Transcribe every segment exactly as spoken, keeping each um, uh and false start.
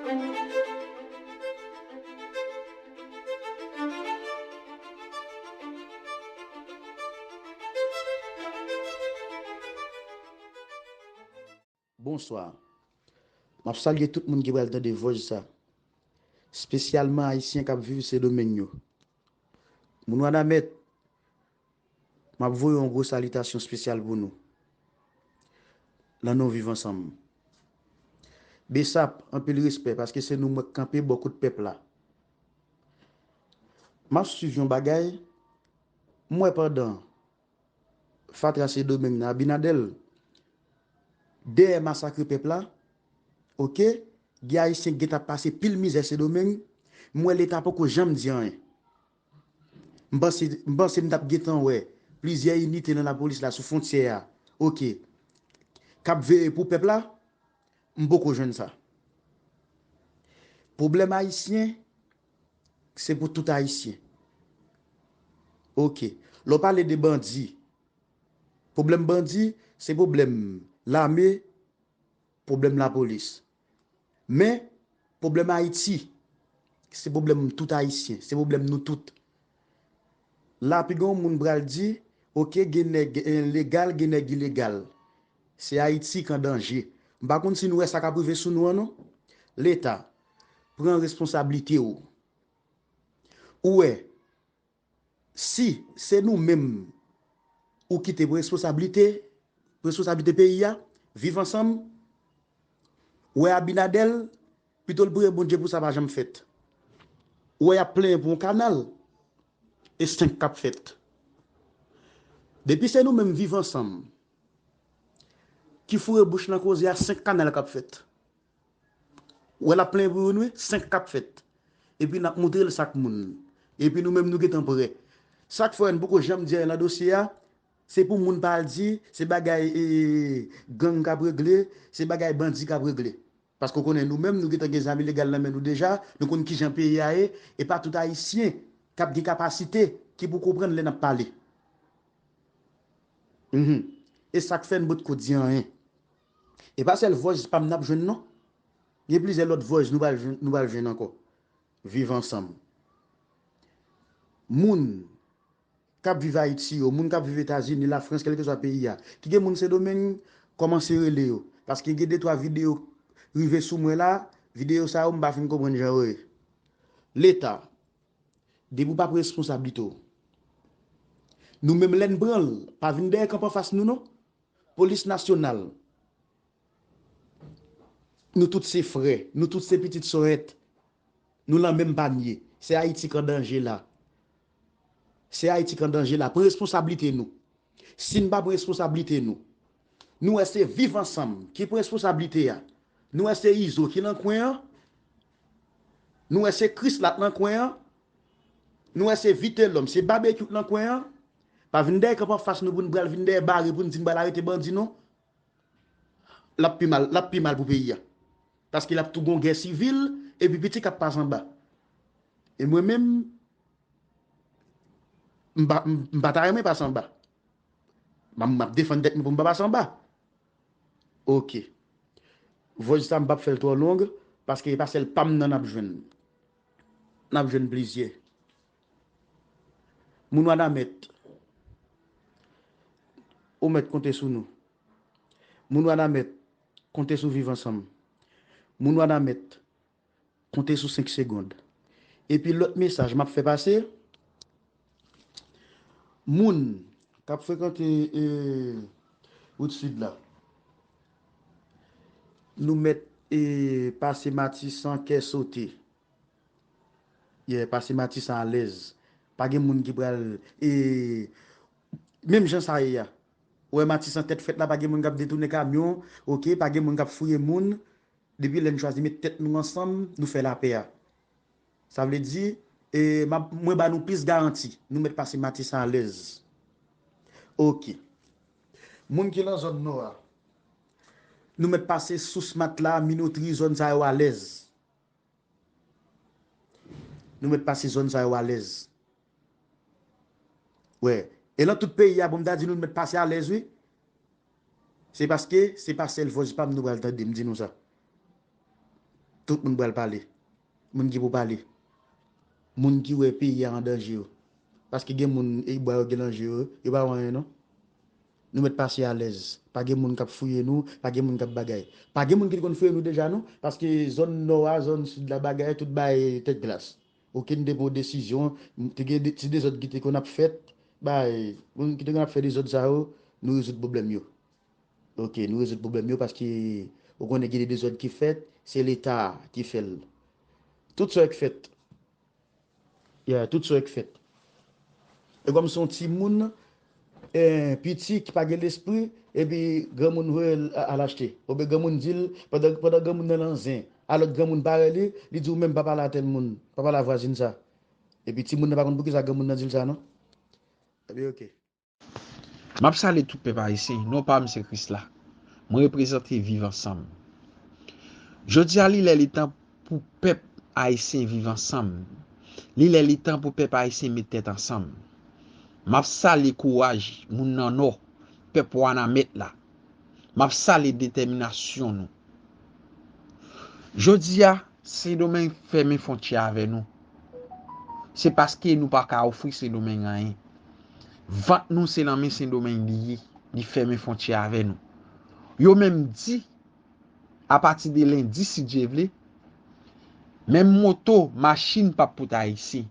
Bonswa. M ap salye tout moun ki pral tande vòs sa. Espesyalman Ayisyen k ap viv Sendomeng yo. Moun Wanament, m ap voye yon gwo salitasyon espesyal pou nou. Nan non Viv Ansanm. Besap, anpil respè, paske se nou mwen k kanpe bò kot pèp la. M ap swiv yon bagay, m wè pandan fatra Sendomeng nan, Abinader, dèyè masakre pèp la, oke, gen Ayisyen k gentan pase pil mizè Sendomeng, m wè Leta poko janm di anyen. M panse, m panse m t ap gentan wè plizyè inite nan lapolis la sou fwontyè a, oke, k ap veye pou pèp la, m poko jwenn sa. Pwoblèm Ayisyen, se pou tout Ayisyen. Oke. Lè w pale de bandi, pwoblèm bandi, se pwoblèm lame, pwoblèm lapolis. Men, pwoblèm Ayiti, se pwoblèm tout Ayisyen, se pwoblèm nou tout. La, pi gen yon moun pral di, oke, gen nèg, eh, legal, gen nèg ilegal. Se Ayiti k an danje. M pa konn si nou wè sa k ap rive sou nou an, non. Leta, pran responsablite w. Ou wè, si se nou menm ou kite pou responsablite, pou responsablite peyi a, Viv Ansanm, ou wè Abinader, pito l priye Bondye pou sa pa janm fèt. Ou wè y ap plenyen pou yon kanal, e senk k ap fèt. Depi se nou menm Viv Ansanm ki foure bouch nan koze a, senk kanal k ap fèt. Ou wè l ap plenyen pou youn, wi, senk k ap fèt. Epi n ap moutre l sak moun. Epi nou menm nou gentan prè. Sa k fè n poko janm di anyen nan dosye a, se pou moun pa al di se bagay, e, gang k ap regle, se bagay bandi k ap regle. Paske w konnen nou menm nou gentan gen zam ilegal nan men nou deja, nou konn kijan peyi a ye, e pa tout Ayisyen k ap gen kapasite ki pou konprann lè n ap pale. Mhm. E sa k fè n potko di anyen. E pa sèl vòs pa m n ap jwenn non. Gen plizyè lòt vòs nou pral jwenn, nou pral jwenn ankò. Viv Ansanm. Moun k ap viv Ayiti yo, moun k ap viv Etazini, Lafrans, kèlkeswa peyi a, ki gen moun Sendomeng, kòmanse rele yo. Paske gen de twa videyo rive sou mwen la, videyo sa yo m pa fin konprann jan yo ye. Leta, depi w pa pran responsablite w. Nou menm lè n pran l, pa vin dèyè kanpe anfas nou non. Polis nasyonal. Nou tout se frè, nou tout se pitit Sorèt. Nou lan menm panye. Se Ayiti k an danje la. Se Ayiti k an danje la. Pran responsablite nou. Si n pa pran responsablite nou, nou wè se Viv Ansanm ki pran responsablite a. Nou wè se Izo ki nan kwen an. Nou wè se Krisla k nan kwen an. Nou wè se Vitelòm, se Babekyou k nan kwen an. Pa vin dèyè kanpe anfas nou pou n pral vin dèyè bare pou n di n pral arete bandi non. L ap pi mal, l ap pi mal pou peyi a. Paske l ap tou gon gè sivil, epi piti k ap pase anba. E mwen menm, m pa, m, m pa ta renmen pase anba. M, m ap defann tèt mwen pou m pa pase anba. Oke. Vòs sa m p ap fè l twò long, paske e pa sèl pa m nan n ap jwenn. N ap jwenn plizyè. Moun Wanament, ou mèt konte sou nou. Moun Wanament, konte sou Viv Ansanm. Moun Wanament, konte sou senk segonn. Epi lòt mesaj m ap fè pase, moun k ap frekante, e, wout sid la, nou mèt, e, pase Matisan kè sote. Yeah, pase Matisan alèz. Pa gen moun ki pral, e, menm jan sa ye a. Ou wè Matisan tèt frèt la, pa gen moun k ap detounen kamyon, oke, pa gen moun k ap fouye moun. Depi lè n chwazi met tèt nou ansanm, nou fè lapè a. Sa vle di, e, m ap, mwen ba nou plis garanti, nou mèt pase Matisan alèz. Oke. Moun ki nan zòn nò a, nou mèt pase Sous Matla, Minotri, zòn sa yo alèz. Nou mèt pase zòn sa yo alèz. Wè. E nan tout peyi a, bon, m ta di nou, nou mèt pase alèz, wi. Se paske se pa sèl vòs pa m nou pral tande m di nou sa. Tout moun pral pale. Moun ki pou pale. Moun ki wè peyi a an danje yo. Paske gen moun, e, bwa yo gen nan je yo, yo pa wè anyen non. Nou mèt pase alèz. Pa gen moun k ap fouye nou, pa gen moun k ap bagay. Pa gen moun ki te konn fouye nou deja non, paske zòn nò a, zòn sid la, bagay, tout bagay tèt glas. Okenn te pran desizyon, te gen de, ti dezòd ki te konn ap fèt, bay, moun ki te konn ap fè dezòd sa yo, nou rezoud pwoblèm yo. Ok, nou rezoud pwoblèm yo paske ou konnen gen de dezòd ki fèt, se Leta ki fè l. Tout sa yo k fèt. Yeah, tout sa yo k fèt. E kòm se yon timoun, eh, piti ki pa gen lespri, epi granmoun voye l a- al achte. Oubyen granmoun di l, pandan, pandan granmoun nan nan zen, a lòt granmoun parèy li, li di w menm pa pale a tèl moun, pa pale a vwazin sa. Epi timoun nan pa konn poukisa granmoun nan di l sa non. Epi ok. M ap salye tout pèp ayisyen. Non pa m se Krisla. Mwen reprezante Viv Ansanm. Jodi a, li lè li tan pou pèp ayisyen viv ansanm. Li lè li tan pou pèp ayisyen met tèt ansanm. M ap salye kouraj moun nan Nò, pèp Wanament la. M ap salye detèminasyon nou. Jodi a, Sendomeng fèmen fwontyè avè nou. Se paske nou pa ka ofri Sendomeng anyen. Vant nou se nan men Sendomeng li ye. Li fèmen fwontyè avè nou. Yo menm di, apati de lendi, si Dye vle, menm moto, machin p ap pote Ayisyen.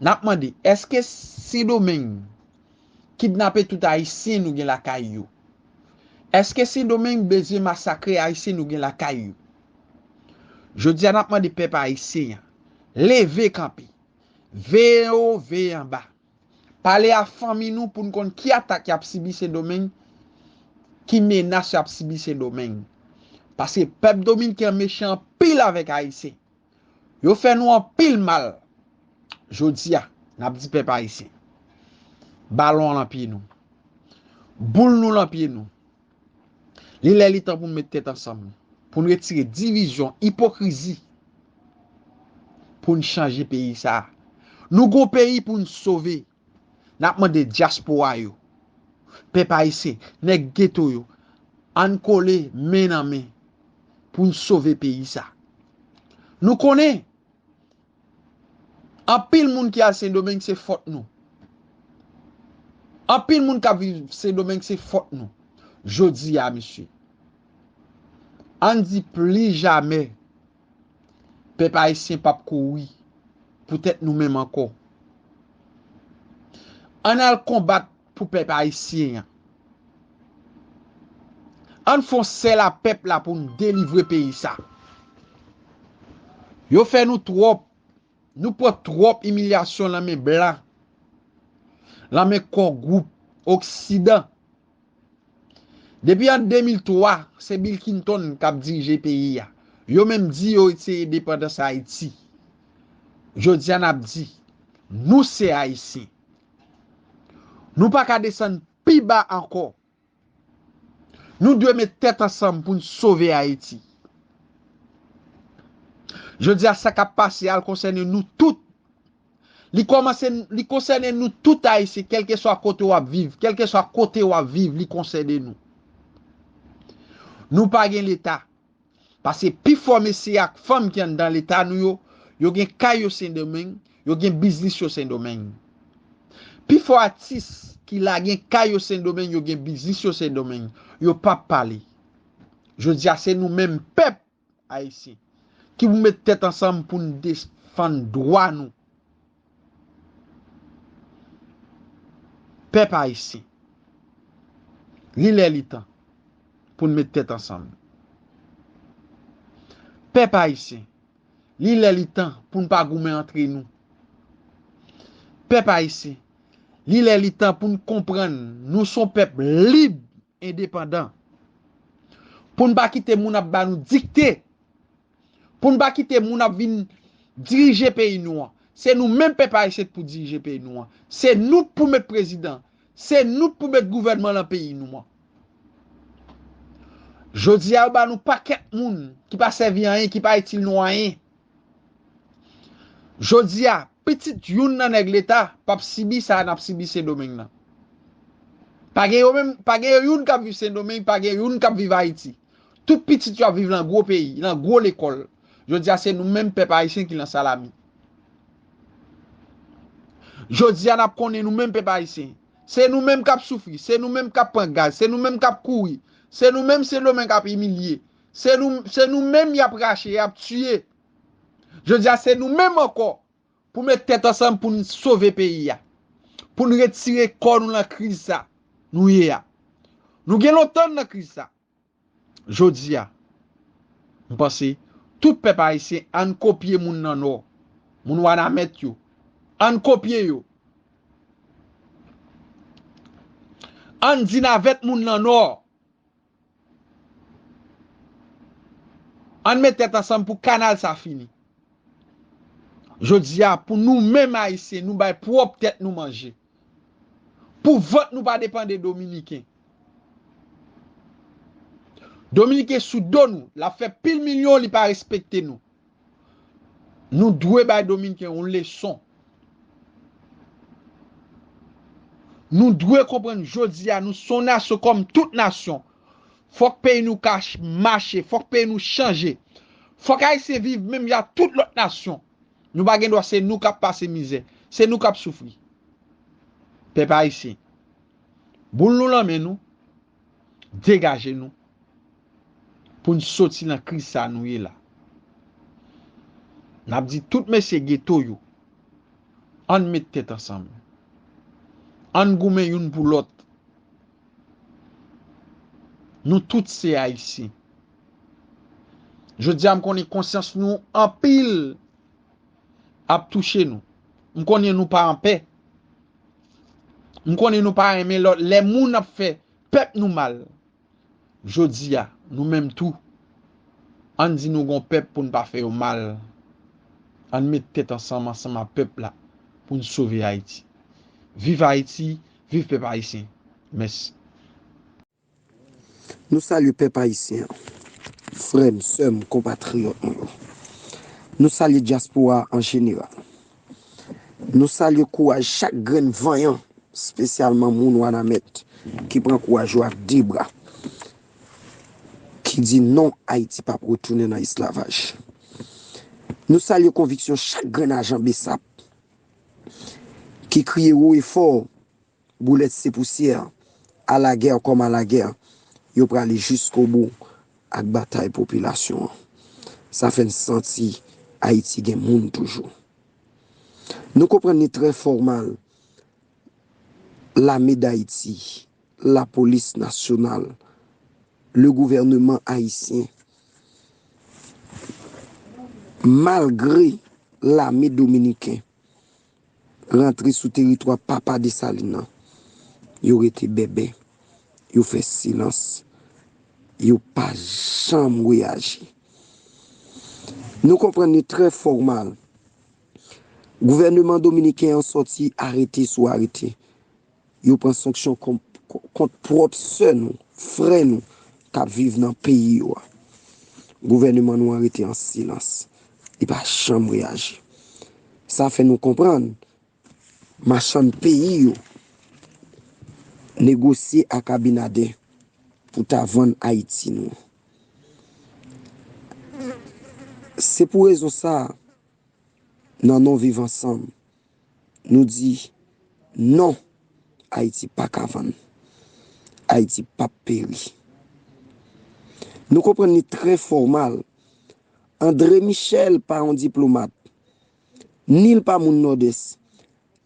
N ap mande, èske Sendomeng kidnape tout Ayisyen nou gen lakay yo? Èske Sendomeng bezwen masakre Ayisyen nou gen lakay yo? Jodi a, n ap mande pèp ayisyen an, leve kanpe, veye wo, veye anba. Pale a fanmi nou pou n konn ki atak y ap sibi Sendomeng, ki menas y ap sibi Sendomeng. Paske pèp dominiken an mechan anpil avèk Ayisyen. Yo fè nou anpil mal. Jodi a, n ap di pèp ayisyen, balon an lan pye nou. Boul nou lan pye nou. Li lè li tan pou n met tèt ansanm, pou n retire divizyon, ipokrizi, pou n chanje peyi sa a. Nou gon peyi pou n sove. N ap mande dyaspora yo, pèp ayisyen, nèg geto yo, ann kole men nan men pou n sove peyi sa. Nou konnen, anpil moun ki al Sendomeng se fòt nou. Anpil moun k ap viv Sendomeng se fòt nou. Jodi a, mesye, ann di pli jamè pèp ayisyen p ap kouri pou tèt nou menm ankò. Ann al konbat pou pèp ayisyen an. Ann fè yon sèl a pèp la pou n delivre peyi sa. Yo fè nou twòp, nou pran twòp imilyasyon lan men blan, lan men Core Group, Oksidan. Depi an de mil twa, se Bill Clinton k ap dirije peyi a. Yo menm di yo retire depandans Ayiti. Jodi a, n ap di, nou se Ayisyen. Nou pa ka desann pi ba ankò. Nou dwe met tèt ansanm pou n sove Ayiti. Jodi a, sa k ap pase a, l konsène nou tout. Li kòmanse, li konsène nou tout Ayisyen, kèlkeswa kote w ap viv, kèlkeswa kote w ap viv, li konsène nou. Nou pa gen Leta. Paske pifò mesye ak fanm ki anndan Leta nou yo, yo gen kay yo Sendomeng, yo gen biznis yo Sendomeng. Pifò atis ki la gen kay yo Sendomeng, yo gen biznis yo Sendomeng, yo p ap pale. Jodi a, se nou menm pèp ayisyen ki pou met tèt ansanm pou n defann dwa nou. Pèp ayisyen, li lè li tan pou n met tèt ansanm. Pèp ayisyen, li lè li tan pou n pa goumen antre nou. Pèp ayisyen, li lè li tan pou n konprann nou se yon pèp lib, endepandan. Pou n pa kite moun ap ba nou dikte. Pou n pa kite moun ap vin dirije peyi nou an. Se nou menm pèp ayisyen k pou dirije peyi nou an. Se nou k pou met prezidan. Se nou k pou met gouvènman lan peyi nou an. Jodi a, yo ba nou pakèt moun ki pa sèvi anyen, ki pa itil nou anyen. Jodi a, pitit youn nan nèg Leta p ap sibi sa n ap sibi Sendomeng nan. Pa gen yo menm, pa gen yo youn k ap viv Sendomeng, pa gen youn k ap viv Ayiti. Tout pitit yo ap viv lan gwo peyi, lan gwo lekòl. Jodi a, se nou menm pèp ayisyen ki nan salami. Jodi a, n ap konnen nou menm pèp ayisyen. Se nou menm k ap soufri, se nou menm k ap pran gaz, se nou menm k ap kouri, se nou menm Sendomeng k ap imilye, se nou, se nou menm y ap rache, y ap tiye. Jodi a, se nou menm ankò pou met tèt ansanm pou n sove peyi a, pou n retire kò nou nan kriz sa nou ye a. Nou gen lontan n nan kriz sa. Jodi a, m panse tout pèp ayisyen, ann kopye moun nan Nò, moun Wanament yo. Ann kopye yo. Ann di navèt moun nan Nò. Ann met tèt ansanm pou kanal sa fini. Jodi a, pou nou menm ayisyen, nou bay pwòp tèt nou manje. Pou vant nou pa depann de Dominiken. Dominiken sou do nou, l ap fè pil milyon, li pa respekte nou. Nou dwe bay Dominiken yon leson. Nou dwe konprann jodi a, nou se yon nasyon kòm tout nasyon. Fòk peyi nou ka ch-, mache, fòk peyi nou chanje. Fòk Ayisyen viv menm jan ak tout lòt nasyon. Nou pa gen dwa se nou k ap pase mizè, se nou k ap soufri. Pèp ayisyen, boul nou nan men nou, degaje nou, pou n soti nan kriz sa nou ye la. N ap di tout mesye geto yo, ann met tèt ansanm. Ann goumen youn pou lòt. Nou tout se Ayisyen. Jodi a, m konnen konsyans nou anpil ap touche nou. M konnen nou pa anpè. M konnen nou pa renmen lòt, lè moun ap fè pèp nou mal. Jodi a, nou menm tou, ann di nou gon pèp pou n pa fè yo mal. Ann met tèt ansanm, ansanm ak pèp la, pou n sove Ayiti. Viv Ayiti, viv pèp ayisyen. Mèsi. Nou salye pèp ayisyen an, frè m, sè m, konpatriyòt mwen yo. Nou salye dyaspora an jeneral. Nou salye kouraj chak grenn vanyan, espesyalman moun Wanament, ki pran kouraj yo ak de bra, ki di non, Ayiti p ap retounen nan esklavaj. Nou salye konviksyon chak grenn ajan BSAP ki kriye wo e fò, boulèt se pousyè, à la guerre comme à la guerre, yo prale jiskobou ak batay popilasyon an. Sa fè n santi Ayiti gen moun toujou. Nou konprann li trè fòmal, Lame d Ayiti, Lapolis Nasyonal, le gouvèneman ayisyen, malgre lame dominiken rantre sou teritwa papa Desalin nan, yo rete bèbè, yo fè silans, yo pa janm reyaji. Nou konprann li trè fòmal. Gouvèneman dominiken an sòti arete sou arete. Yo pran sanksyon kont, kont pwòp sè nou, frè nou, k ap viv nan peyi yo a. Gouvèneman nou an rete an silans. Li pa janm reyaji. Sa fè nou konprann machann peyi yo negosye ak Abinader pou ta vann Ayiti nou. Se pou rezon sa a, nan non Viv Ansanm, nou di non, Ayiti pa ka vann. Ayiti p ap peri. Nou konprann li trè fòmal. André Michel pa yon diplomat, ni l pa moun Nòdès.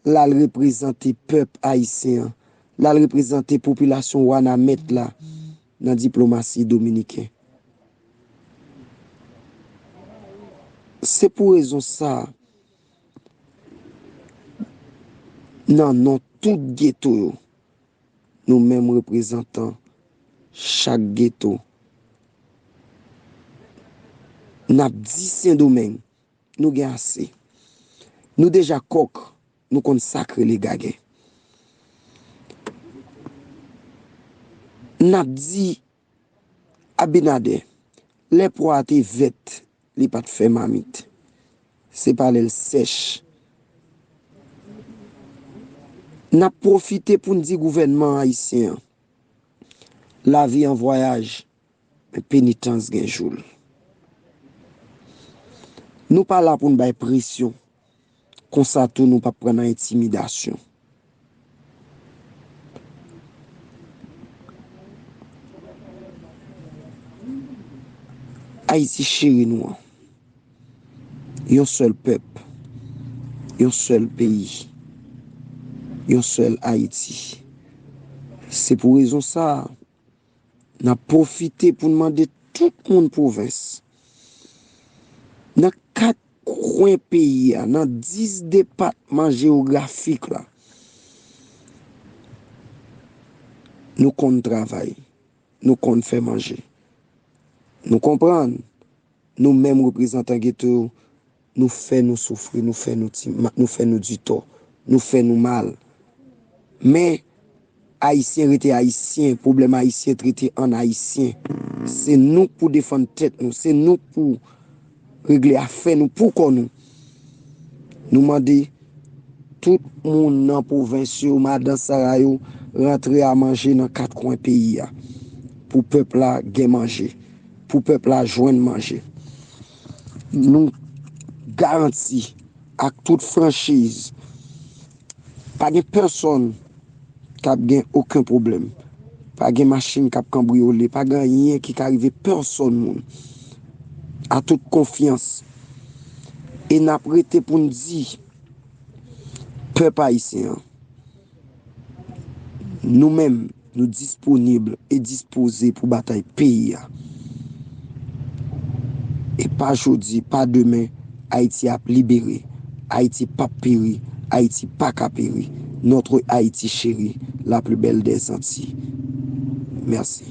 L al reprezante pèp ayisyen an, l al reprezante popilasyon Wanament la nan diplomasi dominiken. Se pou rezon sa a, nan non tout geto yo, nou menm reprezantan chak geto, n ap di Sendomeng, nou gen ase. Nou deja kòk, nou konn sa k rele gagen. N ap di Abinader, lè pwa a te vèt, li pa t fè mamit. Se pa lè l sèch. N ap pwofite pou n di gouvènman ayisyen an, lavi an vwayaj, men penitans gen jou l. Nou pa la pou n bay presyon. Konsa tou, nou p ap pran nan entimidasyon. Ayiti cheri nou an. Yon sèl pèp, yon sèl peyi, yon sèl Ayiti. Se pou rezon sa a, n ap pwofite pou n mande tout moun pwovens, nan kat kwen peyi a, nan dis depatman jewografik la, nou konn travay, nou konn fè manje. Nou konprann, nou menm reprezantan geto yo, nou fè nou soufri, nou fè nou ti, nou fè nou di tò, nou fè nou mal. Men, Ayisyen rete Ayisyen, pwoblèm Ayisyen trete ann Ayisyen. Se nou k pou defann tèt nou, se nou k pou regle afè nou pou kò nou. Nou mande tout moun nan pwovens yo, madan Sara yo, rantre a manje nan kat kwen peyi a. Pou pèp la gen manje, pou pèp la jwenn manje. Nou garanti ak tout franchiz, pa gen pèsonn k ap gen okenn pwoblèm. Pa gen machin k ap kanbriyole, pa gen anyen ki ka rive pèsonn moun. A tout konfyans. E n ap rete pou n di, pèp ayisyen an, nou menm, nou disponib e dispoze pou batay peyi a. E pa jodi, pa demen, Ayiti ap libere. Ayiti p ap peri, Ayiti pa ka peri. Notre Haïti chérie, la plus belle des Antilles. Mèsi.